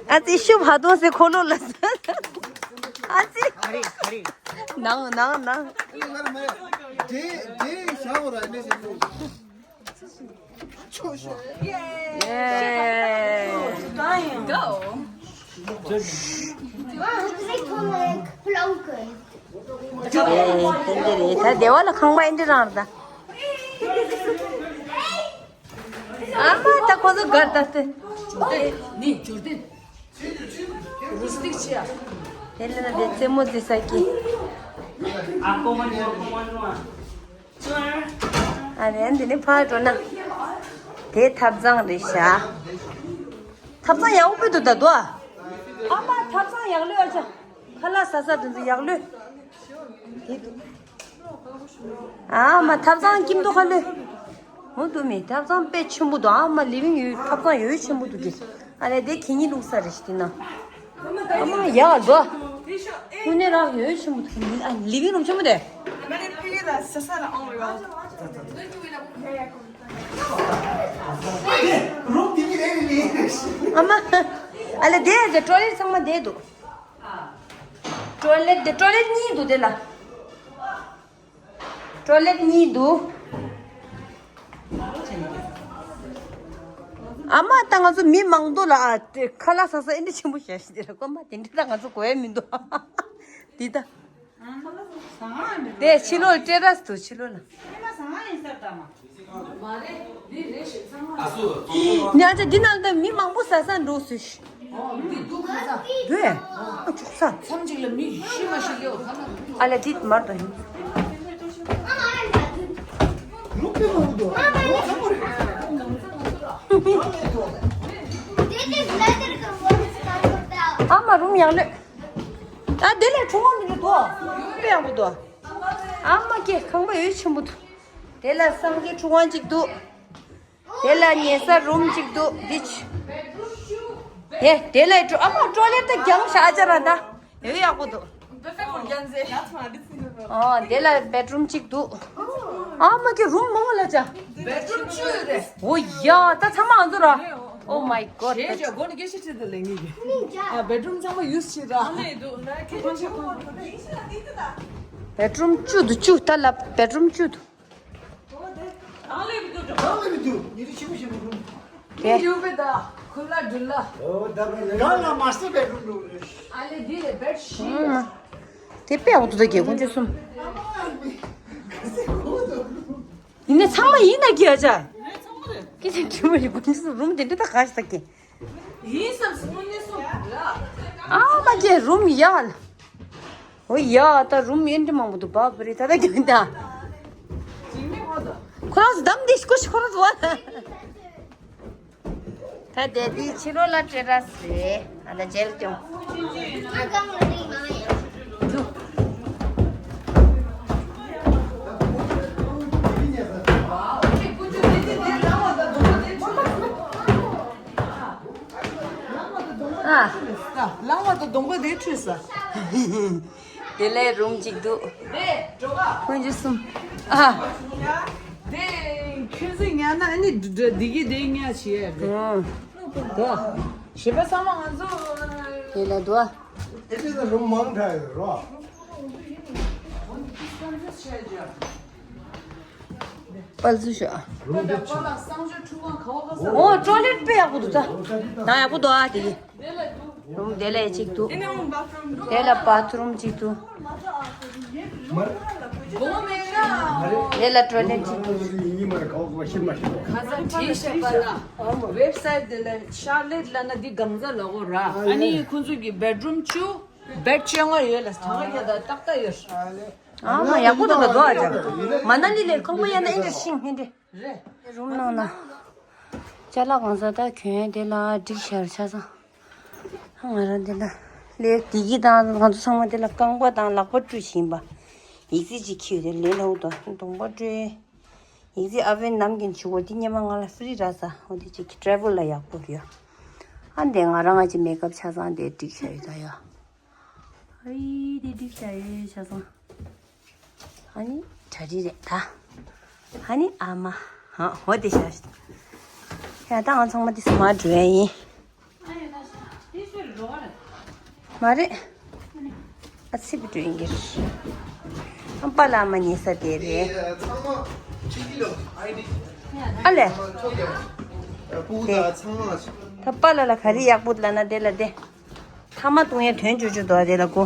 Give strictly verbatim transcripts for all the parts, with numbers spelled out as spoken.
ཨ་ཙི་ཤུབ་ཧ་ཏོང་སེ་ཁོ་ལོ་ལ། ཨ་ཙི། ནང་ནང་ནང་། Go. ད་སྡེ་བ་ལ་ཁང་པ་ཨེ་འདྲ་རང་རེད་ད། ཨ་མ་ད་ཁོ་ཚོ་གར་ད་སྟེ། ནི་འབྱོར་ལྡན། རུ་སྟེགས་ཆེ་ཡ། དེ་ལས་ན་དེ་རྩེད་མོ་རྩེ་ས་ཀི། ཨ་རེ་འདི་ནི་ཕར་འགྲོ་ན། དེ་ཐབ་ཚང་རེད་ཤག་ཐབ་ཚང་ཡག་པོ་འདུག་ད་དོ། ཨ་མ་ཐབ་ཚང་ཡག་ལོས་ཨ་ཅག་ཁ་ལག་ཟ་ས་དེ་ཚོ་ཡག་ལོས། དེ་འདུག་ཨ་མ་ཐབ་ཚང་ཁྱིམ་དུ་ཁ་ལོས། འོ་འདུག་མི་ཐབ་ཚང་དཔེ་ཆེན་པོ་འདུག་ཨ་མ་ལི་ཝིང་ཡོད་ཐབ་ཚང་ཡོད་ཆེན་པོ་འདུག་གི། ཨ་ལས་དེ་གད་སྙིགས་བླུགས་ས་རེད་ཤག་དེ་ན། ཨ་མ་ཡག་འདུག་དངོས་གནས་རང་ཡོད་ཆེན་པོ་འདུག་ཨ་ལི་ཝིང་རུམ་ཆེན་པོ་དེ། ཨ་མ་ཨ་ལས་དེ་ཡ་ཀྲོ་ལེ་ཚང་མ་བསྡད་འདུག་ཀྲོ་ལེ་དེ་ཀྲོ་ལེ་གཉིས་འདུག་དེ་ལ། ཀྲོ་ལེ་གཉིས་འདུག་ཨ་མ་ད་ང་ཚོ་མི་མང་པོ་ལ་ཨ་དེ་ཁ་ལག་ཟ་ས་ཨེ་འདྲ་ཆེན་པོ་བཞག་ཤག་དེ་ལ་ཀོ་མ་དེ་འདྲ་ད་ང་ཚོ་གོ་ཡ་མི་འདུག་དེ་ད། དེ་ཕྱི་ལོགས་ཏེ་ར་སི་དུ་ཕྱི་ལོགས་ལ། ཉ་ཆ་འདི་ནང་ད་མི་མང་པོ་ཟ་ས་འགྲོ་སུ་ཤི། འདི་འདུག་ཁ་ས། འདུག་ཨེ། ཨ་ཅོག་ས། མཚམས་གཅིག་ལ་མི་ཤི་མ་ཤི་ལེའོ་ཁ་ན། ཨ་ལ་དེ་མར་དང་ཡིན། ལུག་པའི་མང་པོ་འདུག་ལུག་ཚང་མ་རེད། ཨ་མ་རུམ་ཡག་ལོས། ད་དེ་ལས་ཁྲུང་བ་མི་འདུག་དོ། དཔེ་ཡག་པོ་འདུག་ཨ་མ་ཀྱེ་ཁང་པ་ཡོད་ཆེན་པོ་འདུག་དེ་ལ་སངས་རྒྱས་ཁྲུང་བ་གཅིག་འདུག་དེ་ལ་ཉལ་ས་རུམ་གཅིག་འདུག་འདི་ཆུ། དེ་དེ་ལ་ཀྲོ་ཨ་མ་ཀྲོ་ལེཊ་ད་རྒྱང་ཤ་ཨ་ཅག་ར་ད། ཡོད་ཡག་པོ་འདུག་ཨོ་དེ་ལ་བེད་རུམ་གཅིག་འདུག་ཨ་མ་ཀྱེ་རུམ་མང་ལ་ཅག་བེད་རུམ་བཅུ་རེད། འོ་ཡ་ད་ཚང་མ་ང་ཚོ་ར། Oh my god. ཞེས་ཀྱང་སྒོ་ནས་སྐད་ཆ་དྲིས་ཏེ་ལེན་གི་ཡིན། ཨ་བེད་རུམ་ཚང་མ་ཡུས་བྱེད་ར། བེད་རུམ་བཅུ་འདུག་བཅུ་ད་ལ་བེད་རུམ་བཅུ་འདུག་གང་ལས་མི་འདུག་གང་ལས་མི་འདུག་ཉི་རི་ཆི་མོ་ཞིག་མི་འདུག་དེ་ཡུ་བེ་ད་ཁུ་ལ་འདུ་ལ། ཨོ་ད་བེ་ལ་གང་ལ་མ་སྟེ་བེད་རུམ་འགྲོ་རེད། ཨ་ལེ་འདི་ལས་བེད་ཤི། དེ་དཔེ་འོ་དུ་ད་གེ་ཁོང་ཚོ་གསུམ། ཡིན་ནས་ཚང་མ་ཡིན་ན་གི་ཨ་ཅག་སྐད་ཆ་དྲི་མ་ཡི་ཁོང་ཚོ་རུམ་དེ་འདྲ་ད་ག་ཞིག་ད་གེ་ཡིན་བསམ་སོང་ནས་སོང་ལ། ཨ་མ་གེ་རུམ་ཡ་ལ། འོ་ཡ་ད་རུམ་ཨེ་འདྲ་མང་པོ་འདུག་བ་བ་རི་ད་ད་གེ་ད། ཁོ་རང་ཚོ་བདམས་འདི་ཤི་ཁོ་ཤི་ཁོ་རང་ཚོ་བ། ད་དེ་དེ་ཕྱི་ལོགས་ལ་ཏྲེ་ར་སི་རེད། ཨ་ད་ཇེལ་ཀྱོང་། ཨ། ལང་བ་དང་སྡོང་པོ་དེ་འཁྲུས་ས། དེ་ལས་རུམ་གཅིག་འདུག་ཁོང་ཚོ་གསུམ། ཨ། དེ་ཁྱོད་ཚོས་ཉལ་ན་ཨ་ནི་འདི་གི་དེ་ཉལ་བྱེད་ཡ་རེད། ཨང་། དོ། བྱེད་པ་ཚང་མ་ང་ཚོ། དེ་ལ་དོ། དེ་དུས་ལ་རུམ་མང་དྲགས་ཡོད་རོ། པལ་ཚུ་ཤོ། ཨོ་ཀྲོ་ལེཊ་དཔེ་ཡག་པོ་འདུག་ད། ད་ཡག་པོ་འདུག་ཨ་དེ་གི་རུམ་དེ་ལ་གཅིག་འདུག་དེ་ལ་བཱཐ་རུམ་གཅིག་འདུག་དེ་ལ་ཀྲོ་ལེཊ་གཅིག་འདུག་ཁ་ས་བྲིས་བཞག་པ་ལ་ཝེབ་སའིཊ་དེ་ལ་ཤར་ལེཊ་ལབ་ན་འདི་གང་ཟག་ལ་གོ་ར། ཨ་ནི་ཁོང་ཚོ་གི་བེད་རུམ་བཅུ། བེད་བཅོ་ལྔ་ཡོད་ལ་ཐང་ཡོད་ད་ཏག་ཏག་ཡོད། ཨ་མ་ཡག་པོ་འདུག་ད་དོ་ཨ་ཅག་མ་ན་ལི་ལས་ཁང་པ་ཡང་ན་ཨེ་འདྲ་ཤིང་ཧེ་འདྲ། རེད། རུམ་ནང་ན། ཅ་ལག་གང་ཟག་ད་གྱོན་དེ་ལ་སྒྲིག་བྱ་ཆ་ཚང་། ང་རང་དེ་ལ་ལས་དེ་གི་དང་ང་ཚོ་ཚང་མ་དེ་ལ་རྐང་པ་དང་ལག་པ་བཀྲུ་བཞིན་པ། ཡིག་རྩིས་ཅིག་ཁྱེར་ཡོད་དེ་ལས་ལྷག་ཏུ་གདོང་པ་བཀྲུས། ཡིག་རྩིས་ཨ་བན་ནམ་རྒྱུན་བྱུག་གོ་དེ་སྙེ་མ་ང་ལ་ཧྥི་རི་ར་ས་འོ་དེ་ཅིག་ཊེ་རེ་ཝལ་ལ་ཡག་པོ་ཡོད། ཨ་འདས་ང་རང་ང་ཅི་མེག་ཨབ་ཆ་ཚང་དེ་སྒྲིག་བྱ་ཡོད་ད་ཡ། ཨི་དེ་སྒྲིག་བྱ་ཡོད་ཆ་ཚང་། ཨ་ནི་གྲ་སྒྲིག་རེད་ད། ཨ་ནི་ཨ་མ། ཧ་འོ་དེ་བྱ་ཞིག་ཡ་ད་ང་ཚང་མ་དེ་སུ་མ་འགྲོ་ཡ་ཡིན། མ་རེད། ཨ་ཚིག་པུ་འགྲོ་ཡིན་གྱི་རེད། ཨམ་པ་ལ་མ་ཉེ་ས་དེ་རེད། ཨ་ལས། དེ། ད་པ་ལ་ལ་ག་རེ་ཡག་པོ་ལ་ན་དེ་ལ་དེ། ཐ་མ་བཏུང་ཡ་དོན་ཅོ་ཅོ་དོ་དེ་ལ་གོ།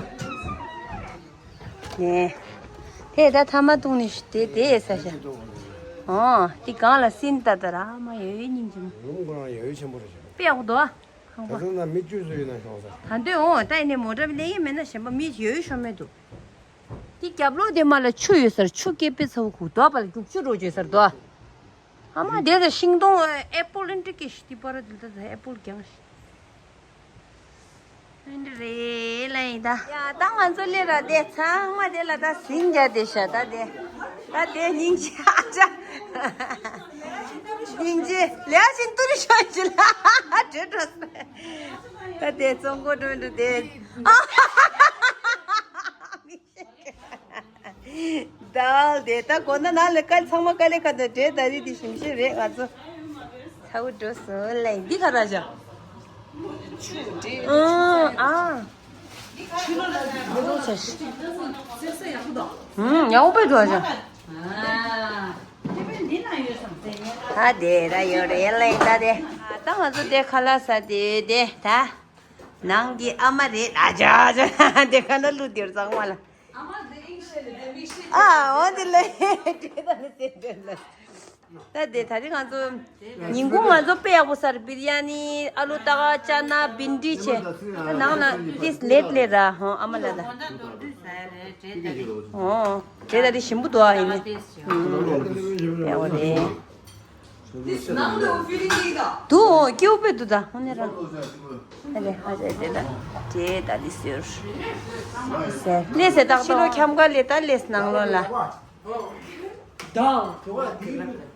ནས། དེ་ད་ཐ་མ་བཏུང་ནི་ཞུ་དེ་དེ་ས་ཤ། ཨོ། དེ་གང་ལ་སིན་ཏ་ཏ་ར་མ་ཡོད་སྙིང་རྗེ་མོ། ལུང་ཁོ་རང་ཡོད་ཆེན་པོ་རེད་ཤག་དཔེ་ཡག་པོ་འདུག་ཨ། ཁང་པ། ད་ཚོད་ན་མི་བཅུ་ཙམ་ཡོད་ན་ཤོང་ས། ད་འདོད་འོང་ད་ཡིན་ནས་མོ་ཊ་ལེན་ཡིན་མེད་ན་གཞན་པ་མི་ཡོད་ཤོ་མེད་འདུག་དེ་རྒྱབ་ལོགས་དེ་མ་ལ་ཆུ་ཡོད་སར་ཆུ་སྐྱེ་དཔེ་ཚ་བོ་ཁུག་དོག་པ་ལ་རྒྱུག་ཆུ་རོ་བཅོས་སར་དོ། ཨ་མ་དེ་ལ་ཤིང་སྡོང་ཨེ་པོལ་ཨེ་འདྲ་སྐྱེ་ཤི་དེ་པར་དེ་ལྟ་ཨེ་པོལ་རྒྱང་ཤི། ཨེ་འདྲ་རེད་ལ་ཡིན་ད། ཡ་ད་ང་ཚོ་སླེབས་ར་དེ་ཚང་མ་དེ་ལ་ད་ཟིང་རྒྱ་དེ་ཤ་ད་དེ། ད་དེ་སྙིང་རྗེ་ཨ་ཅག་སྙིང་རྗེ་ལེགས་ཤིང་ཏུ་རི་ཤོད་ཅི་ལ་བྲོས་འགྲོ་སོང་། ད་དེ་བཙོང་གོ་འགྲོ་འགྲོ་དེ། དལ་དེ་ད་གོ་ན་ན་ལེ་ཀ་ཚང་མ་ཀ་ལེ་ཁ་ད་འདྲེ་ད་རི་དེ་ཞིམ་ཤེས་རེད་ང་ཚོ། ཚ་བོ་འགྲོ་སོང་ལེ་འདི་ག་ར་བཞག་ཨང་ཨང་། ཨང་ཡག་པོ་འགྲོ་བཞག་ད་དེ་ར་ཡོད་རེད་ལེ་ད་དེ། ད་ང་ཚོ་དེ་ཁ་ལག་ཟ་དེ་དེ་ད། ནང་གི་ཨ་མ་རེད་ཨ་ཅག་ཅག་དེ་ག་ན་ལུ་དེར་ཚང་མ་ལ། ཨ་འོ་དེ་ལ་དེ་ད་ནི་དེ་དེ་ལ། ད་དེ་ད་རིང་ང་ཚོ་ཉིན་གུང་ང་ཚོ་དཔེ་ཡག་པོ་ཟ་རེད། བི་རི་ཡ་ནི་ཨ་ལུ་ཏ་ཀ་ཅ་ན་བིན་ཌི་བྱས། ད་ནང་ལ་དེ་ལེད་ལེད་ར་ཧོ་ཨ་མ་ལ་ད། ཧོ་དེ་ད་དེ་ཞིམ་པོ་འདུག་ཨ་ཡིན་ནི། ཨོ་རེད། དུ་ཨོ་སྐྱེ་བོ་དཔེ་འདུག་ད་ཧོ་ནི་ར། ཨ་རེ་ཨ་རེ་དེ་ད་དེ་ད་དེ་ཟེར། ཟེར་ལེ་ཟེར་ཏག་ཏག་ཕྱི་ལོ་ཁྱམ་ག་ལེ་ད་ལེ་ནང་ལོ་ལ། ད།